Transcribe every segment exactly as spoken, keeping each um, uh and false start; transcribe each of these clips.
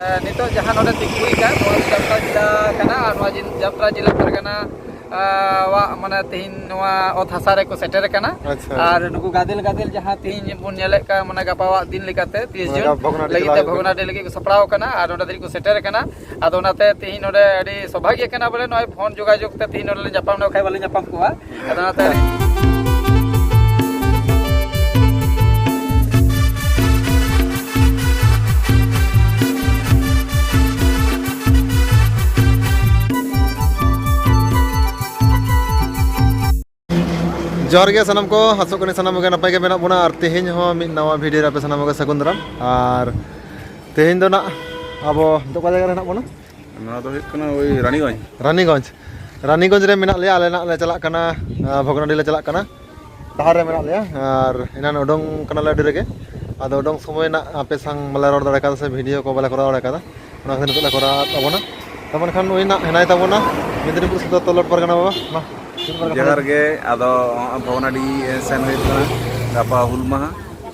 ᱱᱤᱛᱚᱜ ᱡᱟᱦᱟᱸ ᱱᱚᱰᱮ ᱛᱤᱸᱜᱩ ᱦᱩᱭ ᱟᱠᱟᱱ, ᱱᱚᱣᱟ ᱫᱚ ᱡᱟᱛᱨᱟ ᱡᱮᱞᱟ ᱠᱟᱱᱟ᱾ ᱟᱨ ᱱᱚᱣᱟ ᱡᱤᱞ- ᱡᱟᱛᱨᱟ ᱡᱮᱞᱟ ᱯᱟᱨᱜᱟᱱᱟ, ᱟᱸ, ᱣᱟᱜ, ᱢᱟᱱᱮ, ᱛᱮᱦᱮᱧ ᱱᱚᱣᱟ ᱚᱛ ᱦᱟᱥᱟ ᱨᱮᱠᱚ ᱥᱮᱴᱮᱨ ᱟᱠᱟᱱᱟ᱾ ᱟᱪᱪᱷᱟ᱾ ᱟᱨ ᱱᱩᱠᱩ ᱜᱟᱫᱮᱞ ᱜᱟᱫᱮᱞ ᱡᱟᱦᱟᱸ ᱛᱮᱦᱮᱧ ᱵᱚᱱ ᱧᱮᱞᱮᱫ ᱠᱟᱱ, ᱢᱟᱱᱮ, ᱜᱟᱯᱟᱣᱟᱜ ᱫᱤᱱ ᱞᱮᱠᱟᱛᱮ ᱛᱤᱨᱤᱥ ᱢᱟᱱᱮ ᱡᱩᱱ ᱵᱷᱚᱜᱽᱱᱟᱰᱤ ᱞᱟᱹᱜᱤᱫ ᱪᱟᱞᱟᱣ ᱛᱮ ᱦᱩᱭᱩᱜ ᱠᱟᱱᱟ᱾ ᱵᱷᱚᱜᱽᱱᱟᱰᱤ ᱞᱟᱹᱜᱤᱫ ᱠᱚ ᱥᱟᱯᱲᱟᱣ ᱟᱠᱟᱱᱟ ᱟᱨ ᱱᱚᱰᱮ ᱫᱷᱟᱹᱨᱤᱡ ᱠᱚ ᱥᱮᱴᱮᱨ ᱟᱠᱟᱱᱟ᱾ ᱟᱫᱚ ᱚᱱᱟᱛᱮ ᱛᱮᱦᱮᱧ ᱱᱚᱰᱮ ᱟᱹᱰᱤ ᱥᱚᱵᱷᱟᱜᱭᱚ ᱠᱟᱱᱟ, ᱵᱚᱞᱮ, ᱱᱚᱜᱼᱚᱭ ᱯᱷᱳᱱ ᱡᱳᱜᱟᱡᱳᱜᱽ ᱛᱮ ᱛᱮᱦᱮᱧ ᱱᱚᱰᱮ ᱞᱮ ᱧᱟᱯᱟᱢ ᱮᱱᱟ, ᱵᱟᱠᱷᱟᱡ ᱵᱟᱞᱮ ᱧᱟᱯᱟᱢ ᱠᱚᱜᱼᱟ᱾ ᱟᱫᱚ ᱚᱱᱟᱛᱮ ᱡᱚᱦᱟᱨ ᱜᱮ ᱥᱟᱱᱟᱢ ᱠᱚ, ᱟᱥᱚᱜ ᱠᱟᱹᱱᱟᱹᱧ ᱥᱟᱱᱟᱢ ᱠᱚᱜᱮ ᱱᱟᱯᱟᱭ ᱜᱮ ᱢᱮᱱᱟᱜ ᱵᱚᱱᱟ᱾ ᱟᱨ ᱛᱮᱦᱮᱧ ᱦᱚᱸ ᱢᱤᱫ ᱱᱟᱣᱟ ᱵᱷᱤᱰᱤᱭᱳ ᱨᱮ ᱟᱯᱮ ᱥᱟᱱᱟᱢ ᱠᱚᱜᱮ ᱥᱟᱹᱜᱩᱱ ᱫᱟᱨᱟᱢ᱾ ᱟᱨ ᱛᱮᱦᱮᱧ ᱫᱚ ᱱᱟᱜ ᱟᱵᱚ ᱫᱚ ᱚᱠᱟ ᱡᱟᱭᱜᱟ ᱨᱮ ᱦᱮᱱᱟᱜ ᱵᱚᱱᱟ? ᱱᱚᱣᱟ ᱫᱚ ᱦᱩᱭᱩᱜ ᱠᱟᱱᱟ ᱳᱭ ᱨᱟᱱᱤᱜᱚᱸᱡᱽ᱾ ᱨᱟᱱᱤᱜᱚᱸᱡᱽ, ᱨᱟᱱᱤᱜᱚᱸᱡᱽ ᱨᱮ ᱢᱮᱱᱟᱜ ᱞᱮᱭᱟ᱾ ᱟᱞᱮ ᱱᱟᱜ ᱞᱮ ᱪᱟᱞᱟᱜ ᱠᱟᱱᱟ, ᱟᱸ, ᱵᱷᱚᱜᱽᱱᱟᱰᱤ ᱞᱮ ᱪᱟᱞᱟᱜ ᱠᱟᱱᱟ᱾ ᱰᱟᱦᱟᱨ ᱨᱮ ᱢᱮᱱᱟᱜ ᱞᱮᱭᱟ᱾ ᱟᱨ ᱮᱱᱟᱱ ᱩᱰᱩᱝ ᱠᱟᱱᱟᱞᱮ ᱟᱹᱰᱤ ᱨᱮᱜᱮ, ᱟᱫᱚ ᱩᱰᱩᱝ ᱥᱚᱢᱚᱭ ᱱᱟᱜ ᱟᱯᱮ ᱥᱟᱝ ᱵᱟᱞᱮ ᱨᱚᱲ ᱫᱟᱲᱮ ᱠᱟᱣᱫᱟ ᱥᱮ ᱵᱷᱤᱰᱤᱭᱳ ᱠᱚ ᱵᱟᱞᱮ ᱠᱚᱨᱟᱣ ᱫᱟᱲᱮ ᱠᱟᱣᱫᱟ, ᱚᱱᱟ ᱠᱷᱟᱹᱛᱤᱨ ᱱᱤᱛᱚᱜ ᱞᱮ ᱠᱚᱨᱟᱣ ᱮᱫ ᱛᱟᱵᱚᱱᱟ᱾ ᱛᱚ ᱢᱮᱱᱠᱷᱟᱱ ᱱᱩᱭ ᱱᱟᱜ ᱦᱮᱱᱟᱭ ᱛᱟᱵᱚᱱᱟ ᱢᱮᱫᱽᱱᱤᱯᱩᱨ ᱥᱚᱫᱚᱨ ᱛᱚᱞᱚᱴ ᱯᱟᱨᱜᱟᱱᱟ ᱵᱟᱵᱟ᱾ ᱢᱟ, ᱪᱮᱫ ᱯᱟᱨᱜᱟᱱᱟ? ᱡᱚᱦᱟᱨ ᱜᱮ᱾ ᱟᱫᱚ ᱵᱷᱚᱜᱽᱱᱟᱰᱤ ᱥᱮᱱ ᱦᱩᱭᱩᱜ ᱠᱟᱱᱟ ᱜᱟᱯᱟ ᱦᱩᱞ ᱢᱟᱦᱟ᱾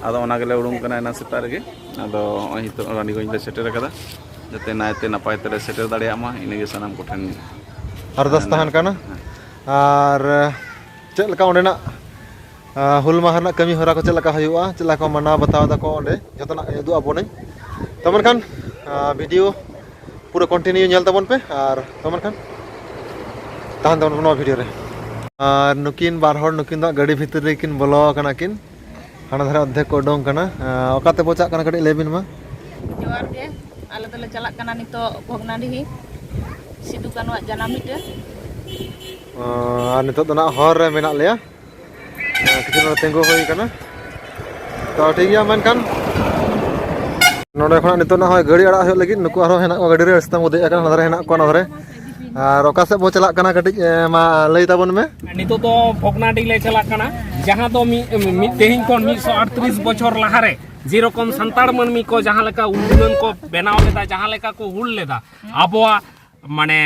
ᱟᱫᱚ ᱚᱱᱟ ᱜᱮᱞᱮ ᱩᱰᱩᱝ ᱠᱟᱱᱟ ᱮᱱᱟᱝ ᱥᱮᱛᱟᱜ ᱨᱮᱜᱮ᱾ ᱟᱫᱚ ᱱᱚᱜᱼᱚᱭ ᱱᱤᱛᱚᱜ ᱨᱟᱱᱤᱜᱚᱸᱡᱽ ᱞᱮ ᱥᱮᱴᱮᱨ ᱟᱠᱟᱫᱟ, ᱡᱟᱛᱮ ᱱᱟᱭᱛᱮ ᱱᱟᱯᱟᱭ ᱛᱮᱞᱮ ᱥᱮᱴᱮᱨ ᱫᱟᱲᱮᱭᱟᱜ ᱢᱟ, ᱤᱱᱟᱹᱜᱮ ᱥᱟᱱᱟᱢ ᱠᱚᱴᱷᱮᱱ ᱟᱨᱫᱟᱥ ᱛᱟᱦᱮᱱ ᱠᱟᱱᱟ᱾ ᱟᱨ ᱪᱮᱫ ᱞᱮᱠᱟ ᱚᱸᱰᱮᱱᱟᱜ, ᱟᱸ, ᱦᱩᱞ ᱢᱟᱦᱟ ᱨᱮᱱᱟᱜ ᱠᱟᱹᱢᱤ ᱦᱚᱨᱟ ᱠᱚ ᱪᱮᱫ ᱞᱮᱠᱟ ᱦᱩᱭᱩᱜᱼᱟ, ᱪᱮᱫ ᱞᱮᱠᱟ ᱠᱚ ᱢᱟᱱᱟᱣ ᱵᱟᱛᱟᱣ ᱫᱟᱠᱚ, ᱚᱸᱰᱮ ᱡᱚᱛᱚᱱᱟᱜ ᱩᱫᱩᱜ ᱟᱵᱚᱱᱟᱹᱧ᱾ ᱛᱚ ᱢᱮᱱᱠᱷᱟᱱ, ᱟᱸ, ᱵᱷᱤᱰᱤᱭᱳ ᱯᱩᱨᱟᱹ ᱠᱚᱱᱴᱤᱱᱤᱭᱩ ᱧᱮᱞ ᱛᱟᱵᱚᱱ ᱯᱮ᱾ ᱟᱨ ᱛᱚ ᱢᱮᱱᱠᱷᱟᱱ ᱛᱟᱦᱮᱱ ᱛᱟᱵᱚᱱ ᱯᱮ ᱱᱚᱣᱟ ᱵᱷᱤᱰᱤᱭᱳ ᱨᱮ᱾ ᱟᱨ ᱱᱩᱠᱤᱱ ᱵᱟᱨ ᱦᱚᱲ, ᱱᱩᱠᱤᱱ ᱫᱚ ᱜᱟᱹᱰᱤ ᱵᱷᱤᱛᱤᱨ ᱨᱮᱠᱤᱱ ᱵᱚᱞᱚ ᱟᱠᱟᱱᱟ ᱠᱤᱱ᱾ ᱦᱟᱱᱟ ᱫᱷᱟᱨᱮ ᱚᱨᱫᱷᱮᱠ ᱠᱚ ᱩᱰᱩᱝ ᱠᱟᱱᱟ᱾ ᱟᱸ, ᱚᱠᱟ ᱛᱮᱵᱚ ᱪᱟᱜ ᱠᱟᱱᱟ, ᱠᱟᱹᱴᱤᱡ ᱞᱟᱹᱭ ᱵᱤᱱ ᱢᱟ᱾ ᱡᱚᱦᱟᱨ ᱜᱮ, ᱟᱞᱮ ᱫᱚᱞᱮ ᱪᱟᱞᱟᱜ ᱠᱟᱱᱟ ᱱᱤᱛᱚᱜ ᱵᱷᱚᱜᱽᱱᱟᱰᱤᱦᱤ, ᱥᱤᱫᱩ ᱠᱟᱹᱱᱩᱣᱟᱜ ᱡᱟᱱᱟᱢ ᱵᱷᱤᱴᱟᱹ᱾ ᱟᱸ, ᱟᱨ ᱱᱤᱛᱚᱜ ᱫᱚ ᱱᱟᱜ ᱦᱚᱨ ᱨᱮ ᱢᱮᱱᱟᱜ ᱞᱮᱭᱟ᱾ ᱟᱸ, ᱠᱤᱪᱷᱩ ᱱᱚᱰᱮ ᱛᱤᱸᱜᱩ ᱦᱩᱭ ᱠᱟᱱᱟ᱾ ᱛᱚ ᱴᱷᱤᱠ ᱜᱮᱭᱟ, ᱢᱮᱱᱠᱷᱟᱱ ᱱᱚᱰᱮ ᱠᱷᱚᱱᱟᱜ ᱱᱤᱛᱚᱜ ᱱᱟᱜ ᱦᱚᱸᱜᱼᱚᱭ ᱜᱟᱹᱲᱤ ᱟᱲᱟᱜ ᱦᱩᱭᱩᱜ ᱞᱟᱹᱜᱤᱫ, ᱱᱩᱠᱩ ᱟᱨᱦᱚᱸ ᱦᱮᱱᱟᱜ ᱠᱚᱣᱟ ᱜᱟᱹᱰᱤ ᱨᱮ, ᱥᱮᱛᱟᱝ ᱠᱚ ᱫᱮᱡ ᱟᱠᱟᱱᱟ, ᱦᱟᱱᱟ ᱫᱷᱟᱨᱮ ᱦᱮᱱᱟᱜ ᱠᱚᱣᱟ, ᱱᱚᱣᱟ ᱫᱷᱟᱨᱮ᱾ ᱟᱨ ᱚᱠᱟ ᱥᱮᱫ ᱵᱚ ᱪᱟᱞᱟᱜ ᱠᱟᱱᱟ, ᱠᱟᱹᱴᱤᱡ, ᱮ, ᱢᱟ ᱞᱟᱹᱭ ᱛᱟᱵᱚᱱ ᱢᱮ᱾ ᱱᱤᱛᱚᱜ ᱫᱚ ᱵᱷᱚᱜᱽᱱᱟᱰᱤ ᱞᱮ ᱪᱟᱞᱟᱜ ᱠᱟᱱᱟ, ᱡᱟᱦᱟᱸ ᱫᱚ ᱢᱤᱫ, ᱢᱤᱫ, ᱛᱮᱦᱮᱧ ᱠᱷᱚᱱ ᱢᱤᱫ ᱥᱚ ᱟᱴᱛᱨᱤᱥ ᱵᱚᱪᱷᱚᱨ ᱞᱟᱦᱟᱨᱮ ᱡᱮᱨᱚᱠᱚᱢ ᱥᱟᱱᱛᱟᱲ ᱢᱟᱹᱱᱢᱤ ᱠᱚ ᱡᱟᱦᱟᱸ ᱞᱮᱠᱟ ᱩᱱᱢᱩᱞᱚᱱ ᱠᱚ ᱵᱮᱱᱟᱣ ᱞᱮᱫᱟ, ᱡᱟᱦᱟᱸ ᱞᱮᱠᱟ ᱠᱚ ᱦᱩᱞ ᱞᱮᱫᱟ, ᱟᱵᱚᱣᱟᱜ, ᱢᱟᱱᱮ,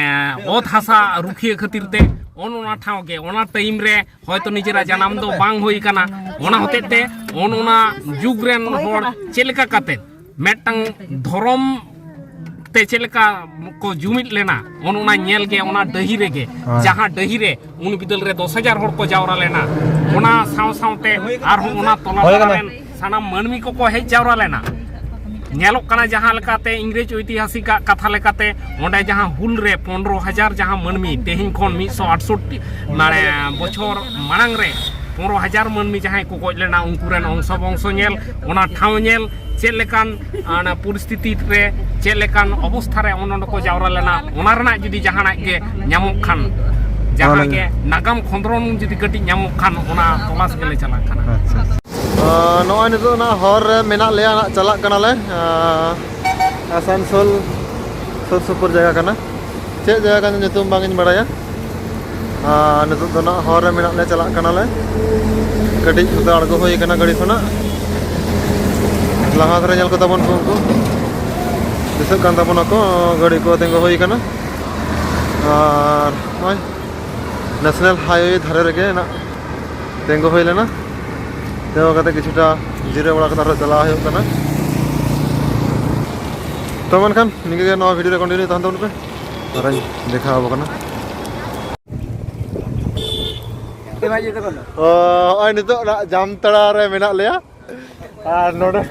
ᱚᱛ ᱦᱟᱥᱟ ᱨᱩᱠᱷᱤᱭᱟᱹ ᱠᱷᱟᱹᱛᱤᱨ ᱛᱮ, ᱚᱱ ᱚᱱᱟ ᱴᱷᱟᱶ ᱜᱮ, ᱚᱱᱟ ᱴᱟᱭᱤᱢ ᱨᱮ ᱦᱚᱭᱛᱚ ᱱᱤᱡᱮᱨᱟᱜ ᱡᱟᱱᱟᱢ ᱫᱚ ᱵᱟᱝ ᱦᱩᱭ ᱠᱟᱱᱟ, ᱚᱱᱟ ᱦᱚᱛᱮᱡ ᱛᱮ ᱚᱱ ᱚᱱᱟ ᱡᱩᱜᱽ ᱨᱮᱱ ᱦᱚᱲ ᱪᱮᱫ ᱞᱮᱠᱟ ᱠᱟᱛᱮ ᱢᱤᱫᱴᱟᱝ ᱫᱷᱚᱨᱚᱢ ᱛᱮ ᱪᱮᱫ ᱞᱮᱠᱟ ᱠᱚ ᱡᱩᱢᱤᱫ ᱞᱮᱱᱟ, ᱚᱱ ᱚᱱᱟ ᱧᱮᱞ ᱜᱮ ᱚᱱᱟ ᱰᱟᱹᱦᱤ ᱨᱮᱜᱮ, ᱦᱮᱸ᱾ ᱡᱟᱦᱟᱸ ᱰᱟᱹᱦᱤ ᱨᱮ ᱩᱱ ᱵᱤᱫᱟᱹᱞ ᱨᱮ ᱫᱚᱥ ᱦᱟᱡᱟᱨ ᱦᱚᱲ ᱠᱚ ᱡᱟᱣᱨᱟ ᱞᱮᱱᱟ, ᱚᱱᱟ ᱥᱟᱶ ᱥᱟᱶᱛᱮ ᱟᱨᱦᱚᱸ ᱚᱱᱟ ᱴᱚᱞᱟ ᱦᱳᱭ ᱯᱟᱲᱟ ᱠᱟᱱᱟ᱾ ᱨᱮᱱ ᱥᱟᱱᱟᱢ ᱢᱟᱹᱱᱢᱤ ᱠᱚᱠᱚ ᱦᱮᱡ ᱡᱟᱣᱨᱟ ᱞᱮᱱᱟ᱾ ᱧᱮᱞᱚᱜ ᱠᱟᱱᱟ ᱡᱟᱦᱟᱸ ᱞᱮᱠᱟᱛᱮ ᱤᱝᱨᱮᱡᱽ ᱳᱭᱛᱤᱦᱟᱥᱤᱠᱟᱜ ᱠᱟᱛᱷᱟ ᱞᱮᱠᱟᱛᱮ ᱚᱸᱰᱮ ᱡᱟᱦᱟᱸ ᱦᱩᱞ ᱨᱮ ᱯᱚᱱᱨᱚ ᱦᱟᱡᱟᱨ ᱡᱟᱦᱟᱸ ᱢᱟᱹᱱᱢᱤ ᱛᱮᱦᱮᱧ ᱠᱷᱚᱱ ᱢᱤᱫ ᱥᱚ ᱟᱴᱥᱚᱴᱴᱤ ᱢᱟᱱᱮ ᱵᱚᱪᱷᱚᱨ ᱢᱟᱲᱟᱝ ᱨᱮ ᱯᱚᱱᱨᱚ ᱦᱟᱡᱟᱨ ᱢᱟᱹᱱᱢᱤ ᱡᱟᱦᱟᱸᱭ ᱠᱚ ᱜᱚᱡ ᱞᱮᱱᱟ, ᱩᱱᱠᱩ ᱨᱮᱱ ᱚᱝᱥᱚ ᱵᱚᱝᱥᱚ ᱧᱮᱞ, ᱚᱱᱟ ᱴᱷᱟᱶ ᱧᱮᱞ, ᱪᱮᱫ ᱞᱮᱠᱟᱱ, ᱟᱱ, ᱯᱚᱨᱤᱥᱛᱷᱤᱛᱤ ᱨᱮ ᱪᱮᱫ ᱞᱮᱠᱟᱱ ᱚᱵᱚᱥᱛᱷᱟ ᱨᱮ ᱚᱱ ᱚᱸᱰᱮ ᱠᱚ ᱡᱟᱣᱨᱟ ᱞᱮᱱᱟ, ᱚᱱᱟ ᱨᱮᱱᱟᱜ ᱡᱩᱫᱤ ᱡᱟᱦᱟᱱᱟᱜ ᱜᱮ ᱧᱟᱢᱚᱜ ᱠᱷᱟᱱ, ᱡᱟᱦᱟᱸ ᱚᱱᱟ ᱜᱮ ᱱᱟᱜᱟᱢ ᱠᱷᱚᱸᱫᱽᱨᱚᱱ ᱡᱩᱫᱤ ᱠᱟᱹᱴᱤᱡ ᱧᱟᱢᱚᱜ ᱠᱷᱟᱱ, ᱚᱱᱟ ᱛᱚᱞᱟᱥ ᱜᱮᱞᱮ ᱪᱟᱞᱟᱜ ᱠᱟᱱᱟ᱾ ᱟᱪᱪᱷᱟ᱾ ᱟᱸ, ᱱᱚᱜᱼᱚᱭ ᱱᱤᱛᱚᱜ ᱱᱟᱜ ᱦᱚᱨ ᱨᱮ ᱢᱮᱱᱟᱜ ᱞᱮᱭᱟ, ᱱᱟᱜ ᱪᱟᱞᱟᱜ ᱠᱟᱱᱟᱞᱮ᱾ ᱟᱸ, ᱟᱥᱟᱱᱥᱳᱞ ᱥᱩᱨ ᱥᱩᱯᱩᱨ ᱡᱟᱭᱜᱟ ᱠᱟᱱᱟ᱾ ᱪᱮᱫ ᱡᱟᱭᱜᱟ ᱠᱟᱱᱟ ᱧᱩᱛᱩᱢ ᱵᱟᱝ ᱤᱧ ᱵᱟᱲᱟᱭᱟ᱾ ᱟᱨ ᱱᱤᱛᱚᱜ ᱫᱚ ᱱᱟᱜ ᱦᱚᱨ ᱨᱮ ᱢᱮᱱᱟᱜ ᱞᱮᱭᱟ, ᱪᱟᱞᱟᱜ ᱠᱟᱱᱟᱞᱮ᱾ ᱠᱟᱹᱴᱤᱡ ᱱᱚᱛᱮ ᱟᱬᱜᱚ ᱦᱩᱭ ᱠᱟᱱᱟ ᱜᱟᱹᱰᱤ ᱠᱷᱚᱱᱟᱜ᱾ ᱞᱟᱦᱟ ᱫᱷᱟᱨᱮ ᱧᱮᱞ ᱠᱚ ᱛᱟᱵᱚᱱ ᱠᱚ ᱩᱱᱠᱩ᱾ ᱫᱤᱥᱟᱹᱜ ᱠᱟᱱ ᱛᱟᱵᱚᱱᱟ ᱠᱚ, ᱜᱟᱹᱰᱤ ᱠᱚ ᱛᱤᱸᱜᱩ ᱦᱩᱭ ᱠᱟᱱᱟ᱾ ᱟᱨ ᱱᱚᱜᱼᱚᱭ ᱱᱮᱥᱱᱟᱞ ᱦᱟᱭᱣᱮ ᱫᱷᱟᱨᱮ ᱨᱮᱜᱮ ᱱᱟᱜ ᱛᱤᱸᱜᱩ ᱦᱩᱭ ᱞᱮᱱᱟ᱾ ᱛᱤᱸᱜᱩ ᱠᱟᱛᱮ ᱠᱤᱪᱷᱩᱴᱟ ᱡᱤᱨᱟᱹᱣ ᱵᱟᱲᱟ ᱠᱟᱛᱮ ᱟᱨᱦᱚᱸ ᱪᱟᱞᱟᱣ ᱦᱩᱭᱩᱜ ᱠᱟᱱᱟ᱾ ᱛᱚ ᱢᱮᱱᱠᱷᱟᱱ ᱱᱤᱝᱠᱟᱹ ᱜᱮ ᱱᱚᱣᱟ ᱵᱷᱤᱰᱤᱭᱳ ᱨᱮ ᱠᱚᱱᱴᱤᱱᱤᱭᱩ ᱛᱟᱦᱮᱱ ᱛᱟᱵᱚᱱ ᱯᱮ, ᱟᱨᱤᱧ ᱫᱮᱠᱷᱟᱣ ᱟᱵᱚ ᱠᱟᱱᱟ᱾ ᱚ, ᱱᱚᱜᱼᱚᱭ ᱱᱤᱛᱚᱜ ᱱᱟᱜ ᱡᱟᱢᱛᱟᱲᱟ ᱨᱮ ᱢᱮᱱᱟᱜ ᱞᱮᱭᱟ᱾ ᱟᱨ ᱱᱚᱰᱮ,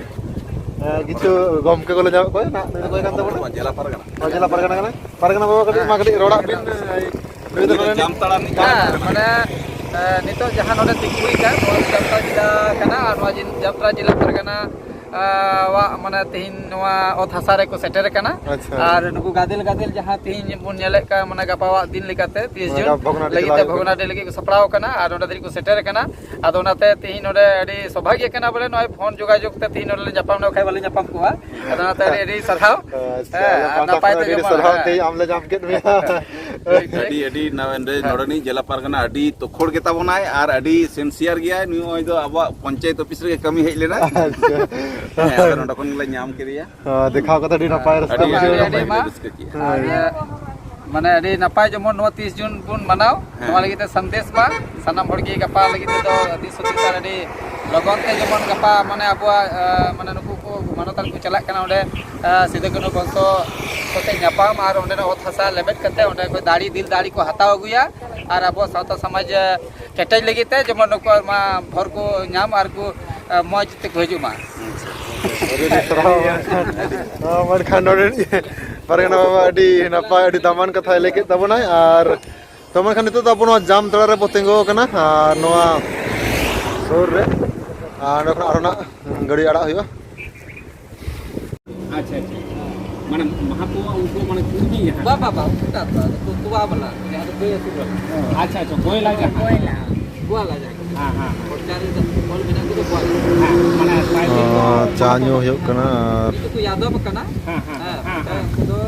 ᱮ, ᱠᱤᱪᱷᱩ ᱜᱚᱢᱠᱮ ᱠᱚᱞᱮ ᱧᱟᱢᱮᱫ ᱠᱚᱣᱟ᱾ ᱱᱟᱜ ᱱᱩᱭ ᱫᱚ ᱚᱠᱚᱭ ᱠᱟᱱ ᱛᱟᱵᱚᱱᱟ? ᱡᱮᱞᱟ ᱯᱟᱨᱜᱟᱱᱟ᱾ ᱚ, ᱡᱮᱞᱟ ᱯᱟᱨᱜᱟᱱᱟ ᱠᱟᱱᱟ᱾ ᱯᱟᱨᱜᱟᱱᱟ ᱵᱟᱵᱟ, ᱠᱟᱹᱴᱤᱡ ᱢᱟ ᱠᱟᱹᱴᱤᱡ ᱨᱚᱲᱟᱜ ᱵᱤᱱ᱾ ᱮ, ᱱᱩᱭ ᱫᱚ ᱱᱚᱰᱮ ᱡᱟᱢᱛᱟᱲᱟ ᱨᱤᱱᱤᱡ ᱠᱟᱱᱟ᱾ ᱦᱮᱸ, ᱢᱟᱱᱮ, ᱮ, ᱱᱤᱛᱚᱜ ᱡᱟᱦᱟᱸ ᱱᱚᱰᱮ ᱛᱤᱸᱜᱩ ᱦᱩᱭ ᱠᱟᱱ, ᱱᱚᱣᱟ ᱫᱚ ᱡᱟᱢᱛᱟᱲᱟ ᱡᱮᱞᱟ ᱠᱟᱱᱟ᱾ ᱟᱨ ᱱᱚᱣᱟ ᱡᱤᱱ-, ᱡᱟᱢᱛᱟᱲᱟ ᱡᱮᱞᱟ ᱯᱟᱨᱜᱟᱱᱟ, ᱮ, ᱣᱟᱜ, ᱢᱟᱱᱮ, ᱛᱮᱦᱮᱧ ᱱᱚᱣᱟ ᱚᱛ ᱦᱟᱥᱟ ᱨᱮᱠᱚ ᱥᱮᱴᱮᱨ ᱟᱠᱟᱱᱟ᱾ ᱟᱪᱪᱷᱟ᱾ ᱟᱨ ᱱᱩᱠᱩ ᱜᱟᱫᱮᱞ ᱜᱟᱫᱮᱞ ᱡᱟᱦᱟᱸ ᱛᱮᱦᱮᱧ ᱵᱚᱱ ᱧᱮᱞᱮᱫ ᱠᱟᱱ, ᱢᱟᱱᱮ, ᱜᱟᱯᱟᱣᱟᱜ ᱫᱤᱱ ᱞᱮᱠᱟᱛᱮ ᱛᱤᱨᱤᱥ ᱢᱟᱱᱮ ᱡᱩᱱ ᱵᱷᱚᱜᱽᱱᱟᱰᱤ ᱞᱟᱹᱜᱤᱫ ᱪᱟᱞᱟᱣ ᱛᱮ ᱦᱩᱭᱩᱜ ᱵᱷᱚᱜᱽᱱᱟᱰᱤ ᱞᱟᱹᱜᱤᱫ ᱠᱚ ᱥᱟᱯᱲᱟᱣ ᱟᱠᱟᱱᱟ ᱟᱨ ᱱᱚᱸᱰᱮ ᱫᱷᱟᱹᱨᱤᱡ ᱠᱚ ᱥᱮᱴᱮᱨ ᱟᱠᱟᱱᱟ᱾ ᱟᱫᱚ ᱚᱱᱟᱛᱮ ᱛᱮᱦᱮᱧ ᱱᱚᱰᱮ ᱟᱹᱰᱤ ᱥᱚᱵᱷᱟᱜᱭᱚ ᱠᱟᱱᱟ ᱵᱚᱞᱮ, ᱱᱚᱜᱼᱚᱭ ᱯᱷᱳᱱ ᱡᱳᱜᱟᱡᱳᱜᱽ ᱛᱮ ᱛᱮᱦᱮᱧ ᱱᱚᱰᱮ ᱞᱮ ᱧᱟᱯᱟᱢ ᱱᱟ, ᱵᱟᱠᱷᱟᱡ ᱵᱟᱞᱮ ᱧᱟᱯᱟᱢ ᱠᱚᱜᱼᱟ᱾ ᱟᱫᱚ ᱚᱱᱟᱛᱮ ᱟᱹᱰᱤ, ᱟᱹᱰᱤ ᱥᱟᱨᱦᱟᱣ᱾ ᱟᱪᱪᱷᱟ, ᱦᱮᱸ, ᱟᱞᱮ ᱟᱨ ᱯᱟᱦᱴᱟ ᱱᱟᱯᱟᱭ ᱠᱷᱚᱱ ᱛᱮ ᱟᱹᱰᱤ, ᱟᱹᱰᱤ ᱡᱮᱢᱚᱱ, ᱥᱟᱨᱦᱟᱣ, ᱦᱮᱸ᱾ ᱛᱮᱦᱮᱧ ᱟᱢ ᱞᱮ ᱧᱟᱢ ᱠᱮᱫ ᱢᱮᱭᱟ᱾ ᱟᱹᱰᱤ, ᱟᱹᱰᱤ ᱱᱟᱣᱟ ᱱᱚᱰᱮ, ᱦᱮᱸ᱾ ᱱᱚᱰᱮᱱᱤᱡ ᱡᱮᱞᱟ ᱯᱟᱨᱜᱟᱱᱟ ᱟᱹᱰᱤ ᱛᱚᱠᱷᱚᱲ ᱜᱮ ᱛᱟᱵᱚᱱᱟᱭ ᱟᱨ ᱟᱹᱰᱤ sincere ᱜᱮᱭᱟᱭ᱾ ᱱᱩᱭ ᱱᱚᱜᱼᱚᱭ ᱫᱚ ᱟᱵᱚᱣᱟᱜ ᱯᱚᱧᱪᱟᱭᱮᱛ ᱚᱯᱷᱤᱥ ᱨᱮᱜᱮ ᱠᱟᱹᱢᱤ ᱦᱮᱡ ᱞᱮᱱᱟ᱾ ᱟᱪᱪᱷᱟ᱾ ᱦᱮᱸ, ᱟᱫᱚ ᱱᱚᱰᱮ ᱠᱷᱚᱱ ᱜᱮᱞᱮ ᱧᱟᱢ ᱠᱮᱫᱮᱭᱟ᱾ ᱦᱚᱸ, ᱫᱮᱠᱷᱟᱣ ᱠᱟᱛᱮ ᱟᱹᱰᱤ ᱱᱟᱯᱟᱭ ᱨᱟᱹᱥᱠᱟᱹ ᱟᱹᱰᱤ, ᱵᱩᱡᱷᱟᱹᱣ ᱟᱹᱰᱤ ᱮᱱᱟ᱾ ᱱᱟᱯᱟᱭ ᱟᱹᱰᱤ ᱨᱟᱹᱥᱠᱟᱹ ᱠᱮᱜᱼᱟ᱾ ᱟᱨ ᱢᱟᱱᱮ ᱟᱹᱰᱤ ᱱᱟᱯᱟᱭ ᱡᱮᱢᱚᱱ ᱱᱚᱣᱟ ᱛᱤᱥ ᱡᱩᱱ ᱵᱚᱱ ᱢᱟᱱᱟᱣ, ᱦᱮᱸ᱾ ᱱᱚᱣᱟ ᱞᱟᱹᱜᱤᱫ ᱛᱮ ᱥᱟᱸᱫᱮᱥ ᱢᱟ ᱥᱟᱱᱟᱢ ᱦᱚᱲ ᱜᱮ ᱜᱟᱯᱟ ᱞᱟᱹᱜᱤᱫ ᱛᱮᱫᱚ ᱫᱤᱥ ᱦᱩᱫᱤᱥ ᱟᱨ ᱟᱹᱰᱤ ᱞᱚᱜᱚᱱ ᱛᱮ ᱡᱮᱢᱚᱱ ᱜᱟᱯᱟ ᱢᱟᱱᱮ ᱟᱵᱚᱣᱟᱜ, ᱮ, ᱢᱟᱱᱮ ᱱᱩᱠᱩ ᱠᱚ ᱢᱟᱱᱚᱛᱟᱱ ᱠᱚ ᱪᱟᱞᱟᱜ ᱠᱟᱱᱟ ᱚᱸᱰᱮ, ᱮ, ᱥᱤᱫᱩ ᱠᱟᱹᱱᱦᱩ ᱵᱚᱝᱥᱚ ᱥᱟᱛᱮ ᱧᱟᱯᱟᱢ ᱟᱨ ᱚᱸᱰᱮᱱᱟᱜ ᱚᱛ ᱦᱟᱥᱟ ᱞᱮᱵᱮᱫ ᱠᱟᱛᱮ ᱚᱸᱰᱮ ᱠᱷᱚᱱ ᱫᱟᱲᱮ, ᱫᱤᱞ ᱫᱟᱲᱮ ᱠᱚ ᱦᱟᱛᱟᱣ ᱟᱹᱜᱩᱭᱟ ᱟᱨ ᱟᱵᱚᱣᱟᱜ ᱥᱟᱶᱛᱟ ᱥᱚᱢᱟᱡᱽ, ᱮ, ᱠᱮᱴᱮᱡ ᱞᱟᱹᱜᱤᱫ ᱛᱮ ᱡᱮᱢᱚᱱ ᱱᱩᱠᱩ ᱢᱟ ᱵᱷᱚᱨ ᱠᱚ ᱧᱟᱢ ᱟᱨ ᱠᱚ, ᱮ, ᱢᱚᱡᱽ ᱛᱮᱠᱚ ᱦᱤᱡᱩᱜ ᱢᱟ᱾ ᱟᱹᱰᱤ ᱥᱟᱨᱦᱟᱣ᱾ ᱦᱚᱸ, ᱢᱮᱱᱠᱷᱟᱱ ᱱᱚᱰᱮ ᱨᱤᱱᱤᱡ ᱯᱟᱨᱜᱟᱱᱟ ᱵᱟᱵᱟ ᱟᱹᱰᱤ ᱱᱟᱯᱟᱭ, ᱟᱹᱰᱤ ᱫᱟᱢᱟᱱ ᱠᱟᱛᱷᱟᱭ ᱞᱟᱹᱭ ᱠᱮᱫ ᱛᱟᱵᱚᱱᱟᱭ᱾ ᱟᱨ ᱛᱚ ᱢᱮᱱᱠᱷᱟᱱ ᱱᱤᱛᱚᱜ ᱫᱚ ᱟᱵᱚ ᱱᱚᱣᱟ ᱡᱟᱢ ᱛᱟᱲᱟ ᱨᱮ ᱵᱚ ᱛᱤᱸᱜᱩ ᱟᱠᱟᱱᱟ, ᱟᱨ ᱱᱚᱣᱟ ᱥᱩᱨ ᱨᱮ, ᱟᱨ ᱱᱚᱰᱮ ᱠᱷᱚᱱ ᱟᱨᱦᱚᱸ ᱱᱟᱜ ᱜᱟᱹᱰᱤ ᱟᱲᱟᱜ ᱦᱩᱭᱩᱜᱼᱟ᱾ ᱟᱪᱪᱷᱟ, ᱟᱪᱪᱷᱟ᱾ ᱢᱟᱱᱮ ᱢᱟᱦᱟᱛᱚ ᱩᱱᱠᱩ ᱢᱟᱱᱮ ᱠᱩᱲᱢᱤ ᱡᱟᱦᱟᱸ᱾ ᱵᱟ, ᱵᱟ, ᱵᱟ, ᱩᱱᱠᱩ ᱫᱚ ᱟᱨ ᱵᱟᱝ, ᱩᱱᱠᱩ ᱛᱚᱣᱟ ᱵᱟᱞᱟ, ᱡᱟᱦᱟᱸ ᱫᱚ ᱜᱟᱹᱭ ᱟᱹᱥᱩᱞ ᱵᱟᱞᱟ᱾ ᱟᱪᱪᱷᱟ, ᱟᱪᱪᱷᱟ, ᱜᱚᱭᱞᱟ ᱡᱟᱦᱟᱸ᱾ ᱜᱚᱭᱞᱟ᱾ ᱜᱚᱭᱞᱟ ᱡᱟᱦᱟᱸ ᱠᱚ᱾ ᱦᱮᱸ, ᱦᱮᱸ᱾ ᱯᱨᱚᱪᱟᱨ ᱨᱮ ᱚᱞ ᱢᱮᱱᱟᱜ ᱠᱚᱫᱚ ᱜᱚᱭᱞᱟ᱾ ᱦᱮᱸ, ᱢᱟᱱᱮ ᱴᱨᱟᱭᱵᱮᱞ ᱫᱚ ᱚ, ᱪᱟ ᱧᱩ ᱦᱩᱭᱩᱜ ᱠᱟᱱᱟ ᱟᱨ ᱩᱱᱠᱩ ᱠᱚ ᱭᱟᱫᱚᱵ ᱠᱟᱱᱟ᱾ ᱦᱮᱸ, ᱦᱮᱸ, ᱦᱮᱸ, ᱦᱮᱸ, ᱦᱮᱸ᱾ ᱩᱱᱠᱩ ᱫᱚ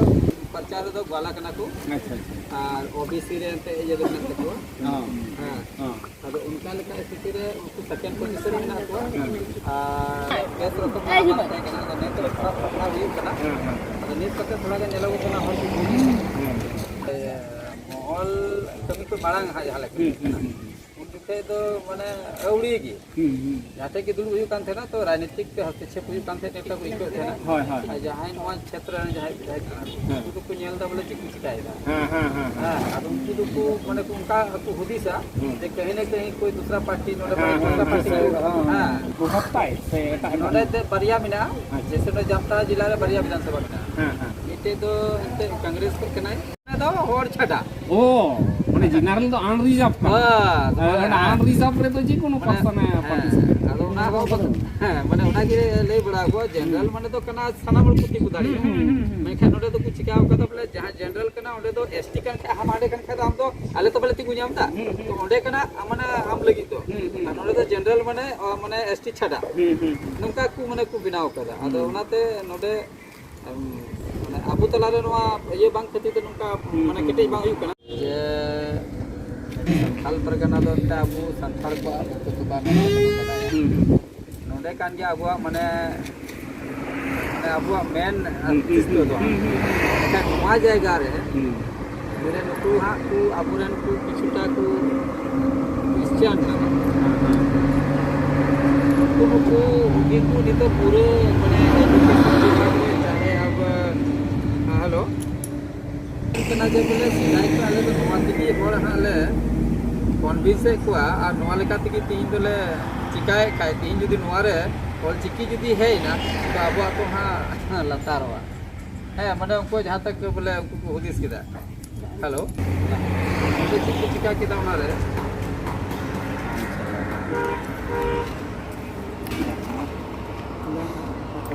ᱯᱨᱚᱪᱟᱨ ᱨᱮᱫᱚ ᱜᱚᱭᱞᱟ ᱠᱟᱱᱟ ᱠᱚ᱾ ᱟᱪᱪᱷᱟ, ᱟᱪᱪᱷᱟ᱾ ᱟᱨ ᱳᱵᱤᱥᱤ ᱨᱮ ᱮᱱᱛᱮ ᱤᱭᱟᱹ ᱫᱚ ᱢᱮᱱᱟᱜ ᱛᱟᱠᱚᱣᱟ᱾ ᱦᱮᱸ᱾ ᱦᱮᱸ᱾ ᱦᱮᱸ᱾ ᱟᱫᱚ ᱚᱱᱠᱟ ᱞᱮᱠᱟ ᱥᱛᱷᱤᱛᱤ ᱨᱮ ᱩᱱᱠᱩ second position ᱨᱮ ᱢᱮᱱᱟᱜ ᱠᱚᱣᱟ᱾ ᱦᱮᱸ᱾ ᱟᱨ ᱵᱮᱥ ᱨᱚᱠᱚᱢ ᱦᱮᱸ, ᱦᱤᱡᱩᱜ ᱢᱮ᱾ ᱛᱟᱦᱮᱸ ᱠᱟᱱᱟ᱾ ᱟᱫᱚ ᱱᱤᱛᱚᱜ ᱥᱟᱵ ᱥᱟᱯᱲᱟᱣ ᱦᱩᱭᱩᱜ ᱠᱟᱱᱟ᱾ ᱦᱮᱸ, ᱦᱮᱸ᱾ ᱟᱫᱚ ᱱᱤᱛ ᱠᱟᱛᱮ ᱛᱷᱚᱲᱟ ᱜᱟᱱ ᱧᱮᱞᱚᱜᱚᱜ ᱠᱟᱱᱟ ᱦᱚᱲ ᱠᱚ ᱠᱚᱢ ᱠᱟᱱᱟ᱾ ᱦᱮᱸ᱾ ᱮ, ᱢᱚᱦᱚᱞ ᱠᱟᱹᱢᱤ ᱠᱚ ᱢᱟᱲᱟᱝ ᱦᱟᱸᱜ ᱡᱟᱦᱟᱸ ᱞᱮᱠᱟ ᱦᱩᱸ, ᱦᱩᱭᱩᱜ ᱠᱟᱱᱟ᱾ ᱦᱩᱸ, ᱦᱩᱸ᱾ ᱩᱱ ᱡᱚᱠᱷᱮᱡ ᱫᱚ ᱢᱟᱱᱮ ᱟᱹᱣᱲᱤ ᱜᱮ᱾ ᱦᱩᱸ, ᱦᱩᱸ᱾ ᱡᱟᱦᱟᱸ ᱴᱷᱮᱡ ᱜᱮ ᱫᱩᱲᱩᱵ ᱦᱩᱭᱩᱜ ᱠᱟᱱ ᱛᱟᱦᱮᱱᱟ, ᱛᱚ ᱨᱟᱡᱽᱱᱤᱛᱤᱠ ᱛᱮ ᱦᱚᱥᱛᱚᱠᱷᱮᱯ ᱦᱩᱭᱩᱜ ᱠᱟᱱ ᱛᱟᱦᱮᱸᱫ, ᱱᱮᱛᱟ ᱠᱚ ᱟᱹᱭᱠᱟᱹᱣᱮᱫ ᱛᱟᱦᱮᱱᱟ᱾ ᱦᱳᱭ, ᱦᱳᱭ, ᱟᱨ ᱦᱳᱭ᱾ ᱡᱟᱦᱟᱸᱭ ᱱᱚᱣᱟ ᱠᱷᱮᱛᱨᱮ ᱨᱮᱱ ᱡᱟᱦᱟᱸᱭ, ᱡᱟᱦᱟᱸᱭ ᱠᱟᱱᱟ ᱠᱚ, ᱦᱮᱸ᱾ ᱩᱱᱠᱩ ᱫᱚᱠᱚ ᱧᱮᱞ ᱮᱫᱟ ᱵᱚᱞᱮ ᱪᱮᱫ ᱠᱚ ᱪᱤᱠᱟᱭᱮᱫᱟ᱾ ᱦᱮᱸ, ᱦᱮᱸ, ᱦᱮᱸ, ᱦᱮᱸ᱾ ᱦᱮᱸ, ᱟᱫᱚ ᱩᱱᱠᱩ ᱫᱚᱠᱚ ᱢᱟᱱᱮ ᱠᱚ ᱚᱱᱠᱟ ᱠᱚ ᱦᱩᱫᱤᱥᱟ ᱦᱩᱸ᱾ ᱡᱮ ᱠᱟᱹᱦᱤ ᱱᱟ ᱠᱟᱹᱦᱤ ᱠᱚᱭ ᱫᱩᱥᱨᱟ ᱯᱟᱨᱴᱤ ᱱᱚᱰᱮ ᱦᱮᱸ, ᱵᱟᱭ ᱦᱮᱸ, ᱫᱩᱥᱨᱟ ᱦᱮᱸ, ᱯᱟᱨᱴᱤ ᱦᱮᱸ, ᱠᱚ ᱦᱮᱸ᱾ ᱦᱮᱸ᱾ ᱠᱚ ᱦᱟᱛᱟᱭ ᱥᱮ ᱮᱴᱟᱜ ᱮᱴᱟᱜ ᱱᱚᱰᱮ ᱫᱚ ᱵᱟᱨᱭᱟ ᱢᱮᱱᱟᱜᱼᱟ, ᱟᱪᱪᱷᱟ᱾ ᱡᱮᱭᱥᱮ ᱱᱚᱰᱮ ᱡᱟᱢᱛᱟᱲᱟ ᱡᱮᱞᱟ ᱨᱮ ᱵᱟᱨᱭᱟ ᱵᱤᱫᱷᱟᱱ ᱥᱚᱵᱷᱟ ᱢᱮᱱᱟᱜᱼᱟ᱾ ᱦᱮᱸ, ᱦᱮᱸ᱾ ᱢᱤᱫᱴᱮᱡ ᱫᱚ ᱮᱱᱛᱮ ᱠᱚᱝᱜᱨᱮᱥ ᱠᱷᱚᱡ ᱠᱟᱱᱟᱭ, ᱚᱱᱟ ᱫᱚ ᱦᱚᱲ ᱪᱷᱟᱰᱟ᱾ ᱚ, ᱢᱟᱱᱮ ᱡᱮᱱᱟᱨᱮᱞ ᱫᱚ unreserved ᱠᱟᱱᱟ᱾ ᱦᱮᱸ, ᱦᱮᱸ, ᱦᱮᱸ᱾ Unreserved ᱨᱮᱫᱚ ᱡᱮᱠᱳᱱᱳ ᱢᱟᱱᱮ, person ᱮ ᱦᱮᱸ, participate᱾ ᱟᱫᱚ ᱚᱱᱟ ᱦᱚᱸ ᱵᱚᱫᱚᱞ, ᱦᱮᱸ, ᱢᱟᱱᱮ ᱚᱱᱟ ᱜᱮ ᱞᱟᱹᱭ ᱵᱟᱲᱟ ᱟᱠᱚᱣᱟ, ᱡᱮᱱᱟᱨᱟᱞ ᱦᱩᱸ᱾ ᱢᱟᱱᱮ ᱫᱚ ᱠᱟᱱᱟ ᱥᱟᱱᱟᱢ ᱦᱚᱲ ᱠᱚ ᱛᱤᱸᱜᱩ ᱫᱟᱲᱮᱭᱟᱜᱼᱟ᱾ ᱦᱩᱸ, ᱦᱩᱸ, ᱦᱩᱸ, ᱦᱩᱸ᱾ ᱢᱮᱱᱠᱷᱟᱱ ᱱᱚᱰᱮ ᱫᱚᱠᱚ ᱪᱤᱠᱟ ᱟᱠᱟᱫᱟ ᱵᱚᱞᱮ ᱡᱟᱦᱟᱸ ᱡᱮᱱᱟᱨᱮᱞ ᱠᱟᱱᱟ ᱚᱸᱰᱮ ᱫᱚ ᱮᱥ ᱴᱤ ᱠᱟᱱ ᱠᱷᱟᱡ ᱟᱢ ᱦᱟᱸᱰᱮ ᱠᱟᱱ ᱠᱷᱟᱡ ᱫᱚ ᱟᱢ ᱫᱚ ᱟᱞᱮ ᱛᱚ ᱵᱟᱞᱮ ᱛᱤᱸᱜᱩ ᱧᱟᱢ ᱮᱫᱟ᱾ ᱦᱩᱸ, ᱦᱩᱸ᱾ ᱛᱚ ᱚᱸᱰᱮ ᱠᱟᱱᱟ ᱢᱟᱱᱮ ᱟᱢ ᱞᱟᱹᱜᱤᱫ ᱫᱚ᱾ ᱦᱩᱸ, ᱦᱩᱸ᱾ ᱟᱨ ᱱᱚᱰᱮ ᱫᱚ ᱡᱮᱱᱟᱨᱮᱞ ᱢᱟᱱᱮ, ᱚ, ᱢᱟᱱᱮ ᱮᱥ ᱴᱤ ᱪᱷᱟᱰᱟ᱾ ᱦᱩᱸ, ᱦᱩᱸ, ᱦᱩᱸ᱾ ᱱᱚᱝᱠᱟ ᱠᱚ ᱢᱟᱱᱮ ᱠᱚ ᱵᱮᱱᱟᱣ ᱟᱠᱟᱫᱟ᱾ ᱟᱫᱚ ᱦᱩᱸ᱾ ᱚᱱᱟᱛᱮ ᱱᱚᱰᱮ ᱮᱢ, ᱢᱟᱱᱮ ᱟᱵᱚ ᱛᱟᱞᱟᱨᱮ ᱱᱚᱣᱟ ᱤᱭᱟᱹ ᱵᱟᱝ ᱠᱷᱟᱹᱛᱤᱨ ᱛᱮ ᱱᱚᱝᱠᱟ ᱦᱩᱸ, ᱢᱟᱱᱮ ᱦᱩᱸ, ᱠᱮᱴᱮᱡ ᱦᱩᱸ᱾ ᱵᱟᱝ ᱦᱩᱭᱩᱜ ᱠᱟᱱᱟ᱾ ᱡᱮ ᱥᱟᱱᱛᱟᱲ ᱯᱟᱨᱜᱟᱱᱟ ᱫᱚ ᱮᱱᱛᱮ ᱟᱵᱚ ᱥᱟᱱᱛᱟᱲ ᱠᱚᱣᱟᱜ ᱢᱚᱛᱚ ᱫᱚ ᱵᱟᱝ ᱵᱟᱰᱟᱭᱟ᱾ ᱦᱩᱸ, ᱦᱩᱸ᱾ ᱱᱚᱰᱮ ᱠᱟᱱ ᱜᱮᱭᱟ ᱟᱵᱚᱣᱟᱜ ᱢᱟᱱᱮ, ᱢᱟᱱᱮ ᱟᱵᱚᱣᱟᱜ ᱢᱮᱱ ᱦᱩᱸ, ᱦᱩᱸ, ᱚᱥᱛᱤᱛᱣᱚ ᱫᱚ᱾ ᱦᱩᱸ, ᱦᱩᱸ, ᱦᱩᱸ᱾ ᱮᱱᱠᱷᱟᱱ ᱱᱚᱣᱟ ᱡᱟᱭᱜᱟ ᱨᱮ ᱦᱩᱸ᱾ ᱢᱟᱱᱮ ᱱᱩᱠᱩ ᱦᱟᱸᱜ ᱠᱚ ᱟᱵᱚᱨᱮᱱ ᱠᱚ ᱠᱤᱪᱷᱩᱴᱟ ᱠᱚ ᱠᱷᱨᱤᱥᱪᱟᱱ ᱠᱟᱱᱟ᱾ ᱱᱩᱠᱩ ᱱᱩᱠᱩ ᱩᱱᱠᱩ ᱱᱤᱛᱚᱜ ᱯᱩᱨᱟᱹ ᱢᱟᱱᱮ education ᱵᱤᱵᱷᱟᱜᱽ ᱨᱮ ᱪᱟᱦᱮ ᱟᱵᱚ, ᱦᱮᱸ, hello᱾ ᱠᱟᱱᱟ ᱡᱮ ᱵᱚᱞᱮ ᱥᱮᱫᱟᱭ ᱠᱷᱚᱱ ᱟᱞᱮ ᱫᱚ ᱱᱚᱣᱟ ᱛᱮᱜᱮ ᱦᱚᱲ ᱦᱟᱸᱜ ᱞᱮ convince ᱮᱫ ᱠᱚᱣᱟ ᱟᱨ ᱱᱚᱣᱟ ᱞᱮᱠᱟ ᱛᱮᱜᱮ ᱛᱮᱦᱮᱧ ᱫᱚᱞᱮ ᱪᱤᱠᱟᱭᱮᱫ ᱠᱷᱟᱡ, ᱛᱮᱦᱮᱧ ᱡᱩᱫᱤ ᱱᱚᱣᱟ ᱨᱮ ᱚᱞ ᱪᱤᱠᱤ ᱡᱩᱫᱤ ᱦᱮᱡ ᱮᱱᱟ, ᱛᱚ ᱟᱵᱚᱣᱟᱜ ᱠᱚ ᱦᱟᱸᱜ ᱞᱟᱛᱟᱨᱚᱜᱼᱟ᱾ ᱦᱮᱸ, ᱢᱟᱱᱮ ᱩᱱᱠᱩ ᱡᱟᱦᱟᱸ ᱛᱟᱠ ᱵᱚᱞᱮ ᱩᱱᱠᱩ ᱠᱚ ᱦᱩᱫᱤᱥ ᱠᱮᱫᱟ᱾ Hello᱾ ᱟᱫᱚ ᱪᱮᱫ ᱠᱚ ᱪᱤᱠᱟ ᱠᱮᱫᱟ ᱚᱱᱟᱨᱮ?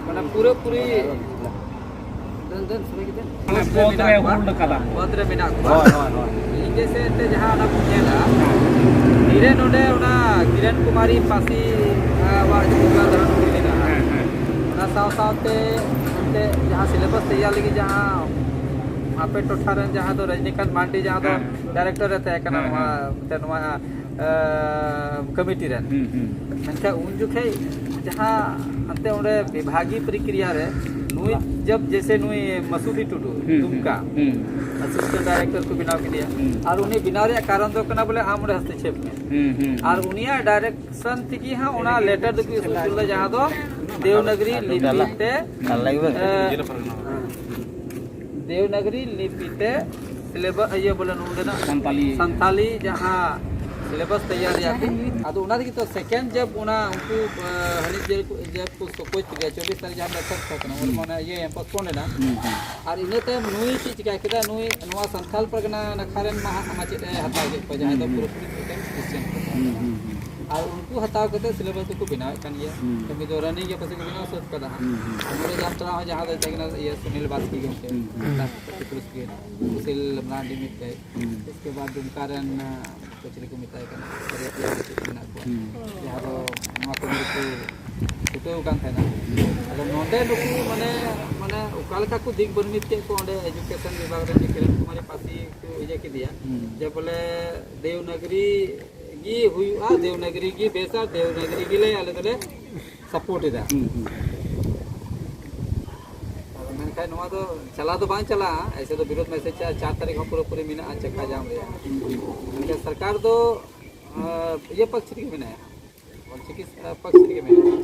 ᱢᱟᱱᱮ ᱯᱩᱨᱟᱹᱯᱩᱨᱤ ᱫᱮᱱ, ᱫᱮᱱ, ᱥᱚᱨᱟᱭ ᱠᱟᱛᱮ᱾ ᱢᱟᱱᱮ ᱵᱚᱫ ᱨᱮ ᱵᱚᱫ ᱨᱮ ᱦᱳᱞᱰ ᱠᱟᱫᱟ᱾ ᱵᱚᱫ ᱨᱮ ᱢᱮᱱᱟᱜ ᱠᱚᱣᱟ᱾ ᱦᱳᱭ, ᱦᱳᱭ, ᱦᱳᱭ᱾ ᱤᱧ ᱡᱮᱥᱮ ᱮᱱᱛᱮ ᱡᱟᱦᱟᱸ ᱚᱱᱟ ᱠᱚ ᱧᱮᱞᱟ, ᱫᱷᱤᱨᱮ ᱱᱚᱰᱮ ᱚᱱᱟ ᱠᱤᱨᱟᱱ ᱠᱩᱢᱟᱨᱤ ᱯᱟᱹᱥᱤ, ᱟᱣᱟᱜ ᱡᱩᱫᱤ ᱫᱷᱚᱨᱚᱱ ᱦᱩᱭ ᱞᱮᱱᱟ᱾ ᱦᱮᱸ, ᱦᱮᱸ᱾ ᱚᱱᱟ ᱥᱟᱶ ᱥᱟᱶᱛᱮ ᱮᱱᱛᱮ ᱡᱟᱦᱟᱸ syllabus ᱛᱮᱭᱟᱨ ᱞᱟᱹᱜᱤᱫ ᱡᱟᱦᱟᱸ ᱟᱯᱮ ᱴᱚᱴᱷᱟ ᱨᱮᱱ ᱡᱟᱦᱟᱸ ᱫᱚ ᱨᱟᱡᱽᱱᱤᱠᱟᱱᱛ ᱢᱟᱱᱰᱤ, ᱡᱟᱦᱟᱸ ᱫᱚ ᱦᱮᱸ, ᱦᱮᱸ᱾ ᱰᱟᱭᱨᱮᱠᱴᱚᱨ ᱮ ᱛᱟᱦᱮᱸ ᱠᱟᱱᱟ, ᱦᱮᱸ, ᱱᱚᱣᱟ, ᱦᱮᱸ᱾ ᱮᱱᱛᱮ ᱱᱚᱣᱟ, ᱮ, ᱠᱚᱢᱤᱴᱤ ᱨᱮᱱ᱾ ᱦᱩᱸ, ᱦᱩᱸ᱾ ᱢᱮᱱᱠᱷᱟᱱ ᱩᱱ ᱡᱚᱠᱷᱮᱡ ᱡᱟᱦᱟᱸ ᱦᱟᱱᱛᱮ ᱚᱸᱰᱮ ᱵᱤᱵᱷᱟᱜᱤ ᱯᱨᱚᱠᱨᱤᱭᱟ ᱨᱮ ᱱᱩᱭ ᱡᱟᱵ ᱡᱮᱥᱮ ᱱᱩᱭ ᱢᱟᱥᱩᱫᱤ ᱴᱩᱰᱩ, ᱦᱩᱸ, ᱦᱩᱸ, ᱫᱩᱢᱠᱟ, ᱦᱩᱸ᱾ ᱟᱥᱤᱥᱴᱮᱱᱴ ᱰᱟᱭᱨᱮᱠᱴᱚᱨ ᱠᱚ ᱵᱮᱱᱟᱣ ᱠᱮᱫᱮᱭᱟ᱾ ᱦᱩᱸ᱾ ᱟᱨ ᱩᱱᱤ ᱵᱮᱱᱟᱣ ᱨᱮᱭᱟᱜ ᱠᱟᱨᱚᱱ ᱫᱚ ᱠᱟᱱᱟ ᱵᱚᱞᱮ ᱟᱢ ᱚᱸᱰᱮ ᱦᱚᱥᱛᱚᱠᱷᱮᱯ ᱢᱮ᱾ ᱦᱩᱸ, ᱦᱩᱸ, ᱟᱨ ᱦᱩᱸ᱾ ᱩᱱᱤᱭᱟᱜ ᱰᱟᱭᱨᱮᱠᱥᱚᱱ ᱛᱮᱜᱮ ᱦᱟᱸᱜ ᱚᱱᱟ ᱞᱮᱴᱟᱨ ᱫᱚᱠᱚ ᱤᱥᱩ ᱞᱮᱫᱟ, ᱡᱟᱦᱟᱸ ᱫᱚ ᱫᱮᱣᱱᱟᱜᱽᱨᱤ ᱞᱤᱯᱤ ᱛᱮ, ᱮ, ᱫᱮᱣᱱᱟᱜᱽᱨᱤ ᱞᱤᱯᱤ ᱛᱮ syllabus, ᱤᱭᱟᱹ ᱵᱚᱞᱮ ᱱᱚᱰᱮᱱᱟᱜ ᱥᱟᱱᱛᱟᱞᱤ᱾ ᱥᱟᱱᱛᱟᱞᱤ ᱡᱟᱦᱟᱸ syllabus ᱛᱮᱭᱟᱨ ᱨᱮᱭᱟᱜ ᱠᱚ, ᱟᱫᱚ ᱚᱱᱟ ᱛᱮᱜᱮ ᱛᱚ second ᱡᱟᱵ ᱚᱱᱟ ᱩᱱᱠᱩ, ᱮ, ᱦᱟᱹᱱᱤ ᱡᱮ ᱠᱚ, ᱡᱮ ᱠᱚ ᱥᱚᱠᱚᱡ ᱠᱮᱫᱮᱭᱟ, ᱪᱚᱵᱵᱤᱥ ᱛᱟᱹᱨᱤᱠᱷ ᱡᱟᱦᱟᱸ ᱵᱮᱴᱷᱚᱠ ᱛᱟᱦᱮᱸ ᱠᱟᱱᱟ, ᱚᱱᱟ ᱦᱩᱸ᱾ ᱢᱟᱱᱮ ᱤᱭᱟᱹ postpone ᱮᱱᱟ᱾ ᱦᱩᱸ, ᱦᱩᱸ᱾ ᱟᱨ ᱤᱱᱟᱹ ᱛᱟᱭᱚᱢ ᱱᱩᱭ ᱪᱮᱫ ᱪᱤᱠᱟ ᱠᱮᱫᱟ, ᱱᱩᱭ ᱱᱚᱣᱟ ᱥᱟᱱᱛᱟᱞ ᱯᱟᱨᱜᱟᱱᱟ ᱱᱟᱠᱷᱟ ᱨᱮᱱ ᱢᱟ ᱦᱟᱸᱜ ᱢᱟᱪᱮᱫ ᱮ ᱦᱟᱛᱟᱣ ᱠᱮᱫ ᱠᱚᱣᱟ, ᱡᱟᱦᱟᱸᱭ ᱫᱚ ᱦᱩᱸ, ᱦᱩᱸ᱾ ᱯᱩᱨᱟᱹᱯᱩᱨᱤ ᱢᱤᱫᱴᱮᱱ ᱠᱷᱨᱤᱥᱪᱟᱱ ᱠᱟᱱᱟ᱾ ᱦᱩᱸ, ᱦᱩᱸ, ᱦᱩᱸ᱾ ᱟᱨ ᱩᱱᱠᱩ ᱦᱟᱛᱟᱣ ᱠᱟᱛᱮ syllabus ᱫᱚᱠᱚ ᱵᱮᱱᱟᱣᱮᱫ ᱠᱟᱱ ᱜᱮᱭᱟ᱾ ᱦᱩᱸ᱾ ᱠᱟᱹᱢᱤ ᱫᱚ running ᱜᱮ ᱯᱟᱥᱮᱡ ᱠᱚ ᱵᱮᱱᱟᱣ ᱥᱟᱹᱛ ᱠᱟᱫᱟ ᱦᱟᱸᱜ᱾ ᱦᱩᱸ, ᱦᱩᱸ᱾ ᱟᱨ ᱱᱚᱰᱮ ᱡᱟᱢᱛᱟᱲᱟ ᱦᱚᱸ ᱡᱟᱦᱟᱸ ᱫᱚ ᱛᱟᱦᱮᱸ ᱠᱟᱱᱟ, ᱤᱭᱟᱹ, ᱥᱩᱱᱤᱞ ᱵᱟᱥᱠᱮ ᱜᱚᱢᱠᱮ, ᱦᱩᱸ, ᱦᱩᱸ᱾ ᱥᱩᱥᱤᱞ ᱢᱟᱨᱟᱱᱰᱤ ᱢᱤᱫᱴᱮᱡ, ᱦᱩᱸ᱾ ᱩᱥᱠᱮ ᱵᱟᱫ ᱫᱩᱢᱠᱟ ᱨᱮᱱ, ᱟᱸ, ᱠᱚ ᱪᱤᱞᱤ ᱠᱚ ᱢᱮᱛᱟᱭ ᱠᱟᱱᱟ, ᱵᱟᱨᱭᱟ ᱯᱮᱭᱟ ᱢᱟᱪᱮᱫ ᱢᱮᱱᱟᱜ ᱠᱚᱣᱟ, ᱦᱩᱸ᱾ ᱡᱟᱦᱟᱸ ᱫᱚ ᱱᱚᱣᱟ ᱠᱟᱹᱢᱤ ᱨᱮᱠᱚ ᱪᱷᱩᱴᱟᱹᱣ ᱟᱠᱟᱱ ᱛᱟᱦᱮᱱᱟ᱾ ᱟᱫᱚ ᱱᱚᱰᱮ ᱱᱩᱠᱩ ᱢᱟᱱᱮ, ᱢᱟᱱᱮ ᱚᱠᱟ ᱞᱮᱠᱟ ᱠᱚ ᱫᱤᱠ ᱵᱚᱨᱢᱤᱛ ᱠᱮᱫ ᱠᱚ ᱚᱸᱰᱮ education ᱵᱤᱵᱷᱟᱜᱽ ᱨᱮᱱ ᱠᱤᱨᱚᱱ ᱠᱩᱢᱟᱨᱤ ᱯᱟᱹᱥᱤ ᱠᱚ ᱤᱭᱟᱹ ᱠᱮᱫᱮᱭᱟ, ᱦᱩᱸ᱾ ᱡᱮ ᱵᱚᱞᱮ ᱫᱮᱣᱱᱟᱜᱽᱨᱤ ᱜᱮ ᱦᱩᱭᱩᱜᱼᱟ, ᱫᱮᱣᱱᱟᱜᱽᱨᱤ ᱜᱮ ᱵᱮᱥᱟ, ᱫᱮᱣᱱᱟᱜᱽᱨᱤ ᱜᱮᱞᱮ ᱟᱞᱮ ᱫᱚᱞᱮ support ᱮᱫᱟ᱾ ᱦᱩᱸ, ᱦᱩᱸ᱾ ᱟᱫᱚ ᱢᱮᱱᱠᱷᱟᱱ ᱱᱚᱣᱟ ᱫᱚ ᱪᱟᱞᱟᱣ ᱫᱚ ᱵᱟᱝ ᱪᱟᱞᱟᱜᱼᱟ, ᱮᱭᱥᱮ ᱫᱚ ᱵᱤᱨᱳᱫᱷ ᱢᱮᱥᱮᱡᱽ ᱪᱟᱞᱟᱜᱼᱟ, ᱪᱟᱨ ᱛᱟᱹᱨᱤᱠᱷ ᱦᱚᱸ ᱯᱩᱨᱟᱹᱯᱩᱨᱤ ᱢᱮᱱᱟᱜᱼᱟ ᱪᱟᱠᱷᱟ ᱡᱟᱢ ᱨᱮᱭᱟᱜ᱾ ᱢᱮᱱᱠᱷᱟᱱ ᱥᱚᱨᱠᱟᱨ ᱫᱚ ᱟᱸ, ᱤᱭᱟᱹ ᱯᱚᱠᱷ ᱨᱮᱜᱮ ᱢᱮᱱᱟᱭᱟ, ᱚᱞᱪᱤᱠᱤ ᱯᱚᱠᱷ ᱨᱮᱜᱮ ᱢᱮᱱᱟᱭᱟ᱾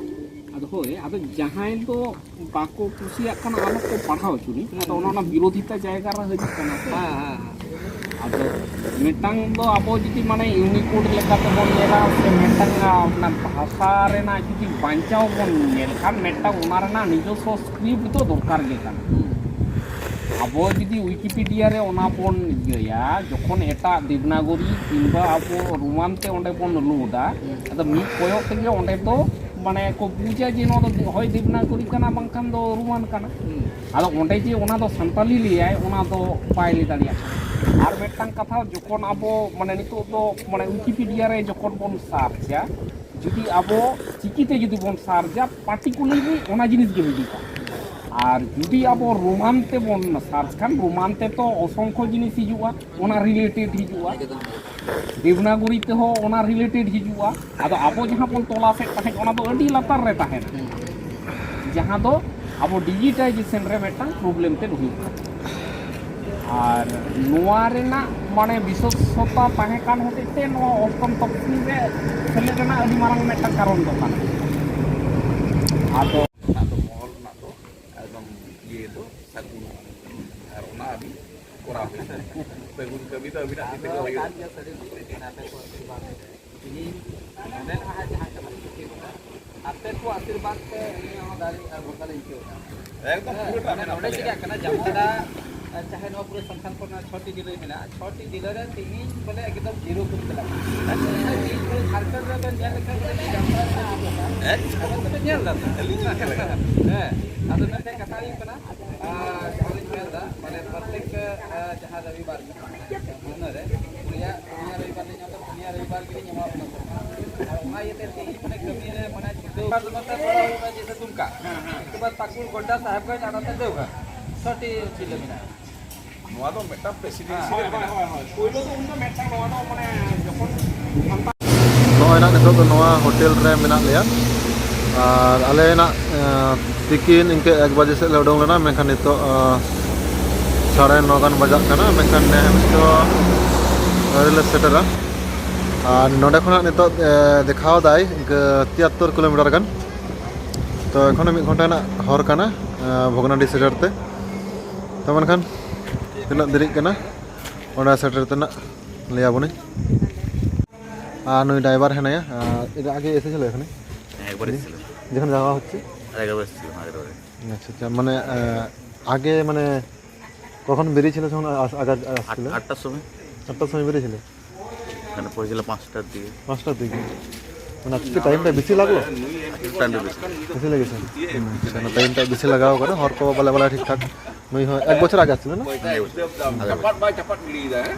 ᱟᱫᱚ ᱦᱳᱭ, ᱟᱫᱚ ᱡᱟᱦᱟᱸᱭ ᱫᱚ ᱵᱟᱠᱚ ᱠᱩᱥᱤᱭᱟᱜ ᱠᱟᱱᱟ ᱟᱞᱚ ᱠᱚ ᱯᱟᱲᱦᱟᱣ ᱦᱚᱪᱚᱱᱤᱡ, ᱟᱫᱚ ᱚᱱᱟ ᱚᱱᱟ ᱵᱤᱨᱳᱫᱷᱤᱛᱟ ᱡᱟᱭᱜᱟ ᱨᱮ ᱦᱤᱡᱩᱜ ᱠᱟᱱᱟ ᱥᱮ᱾ ᱦᱮᱸ, ᱦᱮᱸ, ᱦᱮᱸ᱾ ᱟᱫᱚ ᱢᱤᱫᱴᱟᱝ ᱫᱚ ᱟᱵᱚ ᱡᱩᱫᱤ ᱢᱟᱱᱮ ᱤᱭᱩᱱᱤᱠᱳᱰ ᱞᱮᱠᱟᱛᱮ ᱵᱚᱱ ᱧᱮᱞᱟ ᱥᱮ ᱢᱤᱫᱴᱟᱝ, ᱟ, ᱚᱱᱟ ᱵᱷᱟᱥᱟ ᱨᱮᱱᱟᱜ ᱡᱩᱫᱤ ᱵᱟᱧᱪᱟᱣ ᱵᱚᱱ ᱧᱮᱞ ᱠᱷᱟᱱ ᱢᱤᱫᱴᱟᱝ ᱚᱱᱟ ᱨᱮᱱᱟᱜ ᱱᱤᱡᱚᱥᱥᱚ ᱥᱠᱨᱤᱯᱴ ᱫᱚ ᱫᱚᱨᱠᱟᱨ ᱜᱮ ᱠᱟᱱᱟ᱾ ᱟᱵᱚ ᱡᱩᱫᱤ ᱣᱤᱠᱤᱯᱤᱰᱤᱭᱟ ᱨᱮ ᱚᱱᱟ ᱵᱚᱱ ᱤᱭᱟᱹᱭᱟ, ᱡᱚᱠᱷᱚᱱ ᱮᱴᱟᱜ ᱫᱮᱵᱽᱱᱟᱜᱚᱨᱤ ᱠᱤᱝᱵᱟ ᱟᱵᱚ ᱨᱳᱢᱟᱱ ᱛᱮ ᱚᱸᱰᱮ ᱵᱚᱱ ᱞᱳᱰᱟ, ᱟᱫᱚ ᱢᱤᱫ ᱠᱚᱭᱚᱜ ᱛᱮᱜᱮ ᱚᱸᱰᱮ ᱫᱚ ᱢᱟᱱᱮ ᱠᱚ ᱵᱩᱡᱟ ᱡᱮ ᱱᱚᱣᱟ ᱫᱚ ᱦᱚᱭ ᱫᱮᱵᱽᱱᱟᱜᱚᱨᱤ ᱠᱟᱱᱟ ᱵᱟᱝᱠᱷᱟᱱ ᱫᱚ ᱨᱳᱢᱟᱱ ᱠᱟᱱᱟ᱾ ᱟᱫᱚ ᱚᱸᱰᱮ ᱡᱮ ᱚᱱᱟ ᱫᱚ ᱥᱟᱱᱛᱟᱞᱤ ᱞᱟᱹᱭᱟᱭ, ᱚᱱᱟ ᱫᱚ ᱵᱟᱭ ᱞᱟᱹᱭ ᱫᱟᱲᱮᱭᱟᱜ ᱠᱟᱱᱟ᱾ ᱟᱨ ᱢᱤᱫᱴᱟᱝ ᱠᱟᱛᱷᱟ, ᱡᱚᱠᱷᱚᱱ ᱟᱵᱚ ᱢᱟᱱᱮ ᱱᱤᱛᱚᱜ ᱫᱚ ᱢᱟᱱᱮ ᱣᱤᱠᱤᱯᱤᱰᱤᱭᱟ ᱨᱮ ᱡᱚᱠᱷᱚᱱ ᱵᱚᱱ ᱥᱟᱨᱪᱟ, ᱡᱩᱫᱤ ᱟᱵᱚ ᱪᱤᱠᱤᱛᱮ ᱡᱩᱫᱤ ᱵᱚᱱ ᱥᱟᱨᱪᱟ, ᱯᱟᱨᱴᱤᱠᱩᱞᱟᱨᱞᱤ ᱚᱱᱟ ᱡᱤᱱᱤᱥ ᱜᱮ ᱦᱤᱡᱩᱜᱼᱟ᱾ ᱟᱨ ᱡᱩᱫᱤ ᱟᱵᱚ ᱨᱳᱢᱟᱱ ᱛᱮᱵᱚᱱ ᱥᱟᱨᱪ ᱠᱷᱟᱱ, ᱨᱳᱢᱟᱱ ᱛᱮᱛᱚ ᱚᱥᱚᱝᱠᱷᱚ ᱡᱤᱱᱤᱥ ᱦᱤᱡᱩᱜᱼᱟ, ᱚᱱᱟ ᱨᱤᱞᱮᱴᱮᱰ ᱦᱤᱡᱩᱜᱼᱟ᱾ ᱫᱮᱵᱽᱱᱟᱜᱚᱨᱤ ᱛᱮᱦᱚᱸ ᱚᱱᱟ ᱨᱤᱞᱮᱴᱮᱰ ᱦᱤᱡᱩᱜᱼᱟ᱾ ᱟᱫᱚ ᱟᱵᱚ ᱡᱟᱦᱟᱸ ᱵᱚᱱ ᱛᱚᱞᱟᱥᱮᱫ ᱛᱟᱦᱮᱸᱫ, ᱚᱱᱟ ᱫᱚ ᱟᱹᱰᱤ ᱞᱟᱛᱟᱨ ᱨᱮ ᱛᱟᱦᱮᱱᱟ, ᱡᱟᱦᱟᱸ ᱫᱚ ᱟᱵᱚ ᱰᱤᱡᱤᱴᱟᱭᱡᱮᱥᱚᱱ ᱨᱮ ᱢᱤᱫᱴᱟᱝ ᱯᱨᱚᱵᱞᱮᱢ ᱛᱮᱫ ᱦᱩᱭᱩᱜ ᱠᱟᱱᱟ᱾ ᱟᱨ ᱱᱚᱣᱟ ᱨᱮᱱᱟᱜ ᱢᱟᱱᱮ ᱵᱤᱥᱮᱥᱚᱛᱟ ᱛᱟᱦᱮᱸ ᱠᱟᱱ ᱦᱚᱛᱮᱡ ᱛᱮ ᱱᱚᱣᱟ ᱚᱥᱴᱚᱢ ᱛᱚᱯᱥᱤᱞ ᱨᱮ ᱥᱮᱞᱮᱫ ᱨᱮᱱᱟᱜ ᱟᱹᱰᱤ ᱢᱟᱨᱟᱝ ᱢᱤᱫᱴᱟᱝ ᱠᱟᱨᱚᱱ ᱫᱚ ᱠᱟᱱᱟ᱾ ᱟᱫᱚ ᱚᱱᱟ ᱫᱚ ᱢᱚᱦᱚᱞ ᱨᱮᱱᱟᱜ ᱫᱚ ᱮᱠᱫᱚᱢ ᱤᱭᱟᱹ ᱫᱚ ᱥᱟᱹᱜᱩᱱ, ᱟᱨ ᱚᱱᱟ ᱟᱹᱵᱤᱱ ᱠᱚᱨᱟᱣ ᱦᱩᱭᱩᱜ ᱛᱟᱹᱵᱤᱱᱟ᱾ ᱥᱟᱹᱜᱩᱱ ᱠᱟᱹᱢᱤ ᱫᱚ ᱟᱹᱵᱤᱱᱟᱜ ᱛᱤ ᱛᱮᱜᱮ ᱦᱩᱭᱩᱜᱼᱟ᱾ ᱠᱟᱱ ᱜᱮᱭᱟ, ᱥᱟᱹᱨᱤ ᱜᱮ᱾ ᱟᱯᱮ ᱠᱚ ᱟᱹᱥᱤᱨᱵᱟᱫᱽ ᱛᱮ ᱛᱮᱦᱤᱧ ᱱᱚᱰᱮ ᱱᱟᱦᱟᱜ ᱡᱟᱦᱟᱸ ᱠᱟᱛᱷᱟ ᱠᱚ ᱪᱮᱫ ᱠᱟᱫᱟ, ᱟᱯᱮ ᱠᱚ ᱟᱥᱤᱨᱵᱟᱫᱽ ᱛᱮ ᱱᱤᱭᱟᱹ ᱦᱚᱸ ᱫᱟᱲᱮ ᱟᱨ ᱵᱷᱚᱨᱥᱟ ᱞᱮ ᱟᱹᱭᱠᱟᱹᱣ ᱮᱫᱟ᱾ ᱮᱠᱫᱚᱢ ᱦᱮᱸ, ᱯᱩᱨᱟᱹᱴᱟ ᱢᱟᱱᱮ ᱢᱮᱱᱟᱜ ᱱᱚᱰᱮ ᱛᱟᱞᱮᱭᱟ᱾ ᱪᱤᱠᱟᱹᱜ ᱠᱟᱱᱟ, ᱡᱟᱢᱛᱟᱲᱟ, ᱪᱟᱦᱮ ᱱᱚᱣᱟ ᱯᱩᱨᱟᱹ ᱥᱟᱱᱛᱟᱲ ᱠᱚ ᱨᱮᱱᱟᱜ ᱪᱷᱚᱴᱤ ᱡᱮᱞᱟ ᱢᱮᱱᱟᱜᱼᱟ, ᱪᱷᱚᱴᱤ ᱡᱮᱞᱟ ᱨᱮ ᱛᱮᱦᱮᱧ ᱵᱚᱞᱮ ᱮᱠᱫᱚᱢ ᱡᱤᱨᱳ ᱠᱚ ᱪᱟᱞᱟᱜ ᱠᱟᱱᱟ᱾ ᱟᱪᱪᱷᱟ, ᱱᱤᱭᱟᱹ ᱡᱤᱱᱤᱥ ᱯᱩᱨᱟᱹ ᱡᱷᱟᱲᱠᱷᱚᱸᱰ ᱨᱮ ᱵᱮᱱ ᱧᱮᱞ ᱞᱮᱠᱷᱟᱱ ᱵᱚᱞᱮ ᱡᱟᱢᱛᱟᱲᱟ ᱨᱮᱱᱟᱜ ᱟᱵᱚ ᱠᱟᱱᱟ᱾ ᱮᱠᱫᱚᱢ᱾ ᱟᱵᱮᱱ ᱫᱚᱵᱮᱱ ᱧᱮᱞ ᱮᱫᱟ ᱛᱚ? ᱟᱹᱞᱤᱧ ᱧᱮᱞ ᱠᱟᱫᱟ᱾ ᱦᱮᱸ, ᱟᱫᱚ ᱢᱮᱱᱠᱷᱟᱱ ᱠᱟᱛᱷᱟ ᱦᱩᱭᱩᱜ ᱠᱟᱱᱟ, ᱟᱨ ᱡᱟᱦᱟᱸ ᱞᱤᱧ ᱢᱮᱱ ᱮᱫᱟ, ᱢᱟᱱᱮ ᱯᱨᱚᱛᱮᱠ, ᱟᱨ ᱡᱟᱦᱟᱸ ᱨᱚᱵᱤᱵᱟᱨ ᱢᱟᱹᱦᱱᱟᱹ ᱨᱮ ᱯᱩᱱᱭᱟ, ᱯᱩᱱᱭᱟ ᱨᱚᱵᱤᱵᱟᱨ ᱞᱤᱧ ᱧᱟᱢ ᱮᱫᱟ, ᱯᱩᱱᱭᱟ ᱨᱚᱵᱤᱵᱟᱨ ᱜᱮᱞᱤᱧ ᱮᱢᱟ ᱵᱚᱱᱟ ᱥᱚᱨᱠᱟᱨ᱾ ᱟᱨ ᱚᱱᱟ ᱤᱭᱟᱹᱛᱮ ᱛᱮᱦᱮᱧ ᱢᱟᱱᱮ ᱠᱟᱹᱢᱤ ᱨᱮ ᱢᱟᱱᱮ ᱪᱷᱩᱴᱟᱹᱣ ᱠᱟᱱ ᱛᱟᱵᱚᱱᱟ, ᱛᱚ ᱦᱩᱭᱩᱜᱼᱟ ᱡᱮᱭᱥᱮ ᱫᱩᱢᱠᱟ, ᱦᱮᱸ, ᱦᱮᱸ᱾ ᱩᱥᱠᱮ ᱵᱟᱫ ᱯᱟᱹᱠᱩᱲ, ᱜᱚᱰᱰᱟ, ᱥᱟᱦᱮᱵᱽᱜᱚᱸᱡᱽ, ᱟᱨ ᱱᱚᱛᱮ ᱫᱮᱣᱜᱷᱚᱨ, ᱪᱷᱚᱴᱤ ᱡᱮᱞᱟ ᱢᱮᱱᱟᱜᱼᱟ᱾ ᱱᱚᱣᱟ ᱫᱚ ᱢᱤᱫᱴᱟᱝ ᱯᱨᱮᱥᱤᱰᱮᱱᱥᱤᱭᱟᱞ ᱦᱮᱸ, ᱦᱳᱭ, ᱢᱮᱱᱟᱜᱼᱟ᱾ ᱦᱳᱭ, ᱦᱳᱭ᱾ ᱯᱳᱭᱞᱳ ᱫᱚ ᱩᱱᱫᱚ ᱢᱤᱫᱴᱟᱝ ᱱᱚᱣᱟ ᱫᱚ ᱢᱟᱱᱮ ᱡᱚᱠᱷᱚᱱ ᱥᱟᱱᱛᱟᱲ ᱱᱚᱜᱼᱚᱭ ᱱᱟᱜ ᱱᱤᱛᱚᱜ ᱫᱚ ᱱᱚᱣᱟ ᱦᱳᱴᱮᱞ ᱨᱮ ᱢᱮᱱᱟᱜ ᱞᱮᱭᱟ᱾ ᱟᱨ ᱟᱞᱮ ᱱᱟᱜ, ᱮᱸ, ᱛᱤᱠᱤᱱ ᱤᱱᱠᱟᱹ ᱮᱠ ᱵᱟᱡᱮ ᱥᱮᱫ ᱞᱮ ᱩᱰᱩᱝ ᱞᱮᱱᱟ, ᱢᱮᱱᱠᱷᱟᱱ ᱱᱤᱛᱚᱜ ᱥᱟᱲᱮ ᱱᱚ ᱜᱟᱱ ᱵᱟᱡᱟᱜ ᱠᱟᱱᱟ, ᱢᱮᱱᱠᱷᱟᱱ ᱱᱮ ᱦᱟᱹᱵᱤᱡ ᱫᱚ ᱟᱹᱣᱨᱤ ᱞᱮ ᱥᱮᱴᱮᱨᱟ᱾ ᱟᱨ ᱱᱚᱸᱰᱮ ᱠᱷᱚᱱᱟᱜ ᱱᱤᱛᱚᱜ ᱫᱮᱠᱷᱟᱣ ᱫᱟᱭ ᱤᱱᱠᱟᱹ ᱛᱤᱭᱟᱛᱛᱳᱨ ᱠᱤᱞᱳᱢᱤᱴᱟᱨ ᱜᱟᱱ᱾ ᱛᱚ ᱮᱠᱷᱚᱱᱳ ᱢᱤᱫ ᱜᱷᱚᱱᱴᱟ ᱨᱮᱱᱟᱜ ᱦᱚᱨ ᱠᱟᱱᱟ ᱵᱷᱚᱜᱽᱱᱟᱰᱤ ᱥᱮᱴᱮᱨ ᱛᱮ᱾ ᱛᱚ ᱢᱮᱱᱠᱷᱟᱱ ᱛᱤᱱᱟᱹᱜ ᱫᱮᱨᱤᱜ ᱠᱟᱱᱟ ᱚᱸᱰᱮ ᱥᱮᱴᱮᱨ ᱛᱮᱱᱟᱜ ᱞᱟᱹᱭ ᱟᱵᱚᱱᱟᱹᱧ᱾ ᱟᱨ ᱱᱩᱭ ᱰᱨᱟᱭᱵᱷᱟᱨ ᱦᱮᱱᱟᱭᱟ, ᱟᱨ ᱮᱴᱟᱜ ᱟᱜᱮ ᱮᱥᱮ ᱪᱟᱞᱟᱜ ᱠᱟᱱᱟᱭ᱾ ᱦᱮᱸ, ᱮᱠᱵᱟᱨ ᱮᱥᱮ ᱪᱟᱞᱟᱜ᱾ ᱡᱚᱠᱷᱚᱱ ᱡᱟᱣᱟ ᱦᱚᱪᱪᱷᱮ? ᱟᱨ ᱮᱠᱵᱟᱨ ᱮᱥᱮ ᱪᱟᱞᱟᱜ, ᱦᱮᱸ, ᱮᱠᱵᱟᱨ ᱮᱥᱮ᱾ আচ্ছা, আচ্ছা, মানে, আহ, আগে মানে কখন বেরিয়েছিলে যখন আস-, আগে আট-, আসছিলে? আটটার সময়। আটটার সময় বেরিয়েছিলে? মানে পৌঁছেছিল পাঁচটার দিকে। পাঁচটার দিকে? মানে আজকে টাইমটা বেশি লাগলো? আজকে টাইমটা বেশি। বেশি লেগেছে? হুম, আচ্ছা, না, টাইমটা বেশি লাগাও করে, হর কো বলে বলে ঠিকঠাক। নুই হয়, এক বছর আগে আসছিল না? হ্যাঁ, এক বছর। আগে।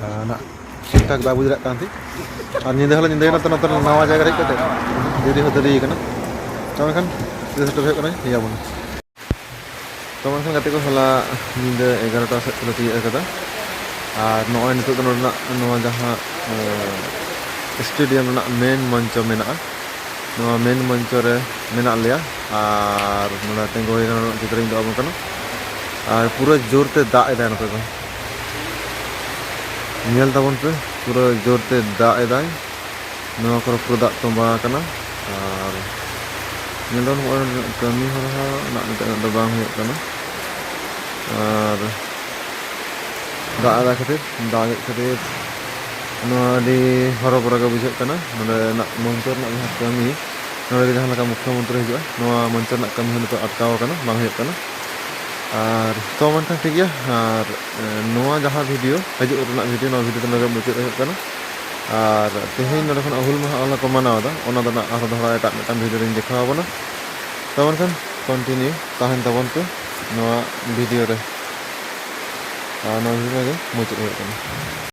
ᱦᱮᱸ, ᱱᱟ, ᱴᱷᱤᱠ ᱴᱷᱟᱠ ᱵᱟᱭ ᱵᱩᱡᱽ ᱫᱟᱲᱮᱭᱟᱜ ᱠᱟᱱ ᱛᱟᱦᱮᱸ᱾ ᱟᱨ ᱧᱤᱫᱟᱹ ᱦᱚᱸᱞᱮ ᱧᱤᱫᱟᱹᱭᱮᱱᱟ, ᱛᱚ ᱱᱚᱛᱮ ᱱᱟᱣᱟ ᱡᱟᱭᱜᱟ ᱨᱮ ᱦᱮᱡ ᱠᱟᱛᱮ ᱫᱮᱨᱤ ᱦᱚᱸ ᱫᱮᱨᱤ ᱠᱟᱱᱟ᱾ ᱛᱚ ᱢᱮᱱᱠᱷᱟᱱ ᱛᱤᱥ ᱥᱮᱴᱮᱨ ᱦᱩᱭᱩᱜ ᱠᱟᱱᱟ, ᱞᱟᱹᱭ ᱟᱵᱚᱱᱟ᱾ ᱛᱚ ᱢᱮᱱᱠᱷᱟᱱ ᱜᱟᱛᱮ ᱠᱚ, ᱦᱚᱞᱟ ᱧᱤᱫᱟᱹ ᱮᱜᱟᱨᱚᱴᱟ ᱥᱮᱫ ᱛᱮᱞᱮ ᱛᱤᱭᱳᱜ ᱟᱠᱟᱫᱟ᱾ ᱟᱨ ᱱᱚᱜᱼᱚᱭ ᱱᱤᱛᱚᱜ ᱫᱚ ᱱᱚᱰᱮᱱᱟᱜ ᱱᱚᱣᱟ ᱡᱟᱦᱟᱸ, ᱮ, ᱥᱴᱮᱰᱤᱭᱟᱢ ᱨᱮᱱᱟᱜ ᱢᱮᱱ ᱢᱚᱧᱪᱚ ᱢᱮᱱᱟᱜᱼᱟ, ᱱᱚᱣᱟ ᱢᱮᱱ ᱢᱚᱧᱪᱚ ᱨᱮ ᱢᱮᱱᱟᱜ ᱞᱮᱭᱟ᱾ ᱟᱨ ᱱᱚᱰᱮ ᱛᱤᱸᱜᱩ ᱦᱩᱭ ᱟᱠᱟᱱᱟ, ᱪᱤᱛᱟᱹᱨᱤᱧ ᱩᱫᱩᱜ ᱟᱵᱚᱱ ᱠᱟᱱᱟ᱾ ᱟᱨ ᱯᱩᱨᱟᱹ ᱡᱳᱨ ᱛᱮ ᱫᱟᱜ ᱮᱫᱟᱭ ᱱᱚᱛᱮ ᱫᱚ᱾ ᱧᱮᱞ ᱛᱟᱵᱚᱱ ᱯᱮ, ᱯᱩᱨᱟᱹ ᱡᱳᱨ ᱛᱮ ᱫᱟᱜ ᱮᱫᱟᱭ᱾ ᱱᱚᱣᱟ ᱠᱚᱨᱮ ᱯᱩᱨᱟᱹ ᱫᱟᱜ ᱛᱚᱸᱵᱟ ᱟᱠᱟᱱᱟ᱾ ᱟᱨ ᱧᱮᱞ ᱫᱟᱵᱚᱱ ᱱᱚᱜᱼᱚᱭ ᱠᱟᱹᱢᱤ ᱦᱚᱨᱟ ᱦᱚᱸ ᱩᱱᱟᱹᱜ ᱫᱚ ᱵᱟᱝ ᱦᱩᱭᱩᱜ ᱠᱟᱱᱟ᱾ ᱟᱨ ᱫᱟᱜ ᱮᱫᱟ ᱠᱷᱟᱹᱛᱤᱨ, ᱫᱟᱜ ᱮᱫ ᱠᱷᱟᱹᱛᱤᱨ ᱱᱚᱣᱟ ᱟᱹᱰᱤ ᱦᱚᱨᱚᱵᱚᱨᱚ ᱜᱮ ᱵᱩᱡᱷᱟᱹᱜ ᱠᱟᱱᱟ᱾ ᱱᱚᱸᱰᱮᱱᱟᱜ ᱢᱚᱧᱪᱚ ᱨᱮᱱᱟᱜ ᱡᱟᱦᱟᱸ ᱠᱟᱹᱢᱤ, ᱱᱚᱸᱰᱮ ᱜᱮ ᱡᱟᱦᱟᱸ ᱞᱮᱠᱟ ᱢᱩᱠᱷᱭᱚ ᱢᱚᱱᱛᱨᱤ ᱦᱤᱡᱩᱜᱼᱟ, ᱱᱚᱣᱟ ᱢᱚᱧᱪᱚ ᱨᱮᱱᱟᱜ ᱠᱟᱹᱢᱤ ᱦᱚᱸ ᱱᱤᱛᱚᱜ ᱟᱴᱠᱟᱣ ᱟᱠᱟᱱᱟ, ᱵᱟᱝ ᱦᱩᱭᱩᱜ ᱠᱟᱱᱟ᱾ ᱟᱨ ᱛᱚ ᱢᱮᱱᱠᱷᱟᱱ ᱴᱷᱤᱠ ᱜᱮᱭᱟ, ᱟᱨ, ᱮ, ᱱᱚᱣᱟ ᱡᱟᱦᱟᱸ ᱵᱷᱤᱰᱤᱭᱳ, ᱦᱤᱡᱩᱜ ᱨᱮᱱᱟᱜ ᱵᱷᱤᱰᱤᱭᱳ, ᱱᱚᱣᱟ ᱵᱷᱤᱰᱤᱭᱳ ᱫᱚ ᱱᱚᱰᱮ ᱜᱮ ᱢᱩᱪᱟᱹᱫ ᱦᱩᱭᱩᱜ ᱠᱟᱱᱟ᱾ ᱟᱨ ᱛᱮᱦᱮᱧ ᱱᱚᱰᱮ ᱠᱷᱚᱱᱟᱜ ᱦᱩᱞ ᱢᱟᱦᱟ ᱚᱱᱟ ᱠᱚ ᱢᱟᱱᱟᱣ ᱮᱫᱟ, ᱚᱱᱟ ᱫᱚ ᱱᱟᱜ ᱟᱨᱦᱚᱸ ᱫᱚᱦᱲᱟ ᱮᱴᱟᱜ ᱢᱤᱫᱴᱟᱝ ᱵᱷᱤᱰᱤᱭᱳ ᱨᱤᱧ ᱫᱮᱠᱷᱟᱣ ᱟᱵᱚᱱᱟ᱾ ᱛᱚ ᱢᱮᱱᱠᱷᱟᱱ ᱠᱚᱱᱴᱤᱱᱤᱭᱩ ᱛᱟᱦᱮᱱ ᱛᱟᱵᱚᱱ ᱯᱮ ᱱᱚᱣᱟ ᱵᱷᱤᱰᱤᱭᱳ ᱨᱮ᱾ ᱟᱨ ᱱᱚᱣᱟ ᱵᱷᱤᱰᱤᱭᱳ ᱜᱮ ᱢᱩᱪᱟᱹᱫ ᱦᱩᱭᱩᱜ ᱠᱟᱱᱟ᱾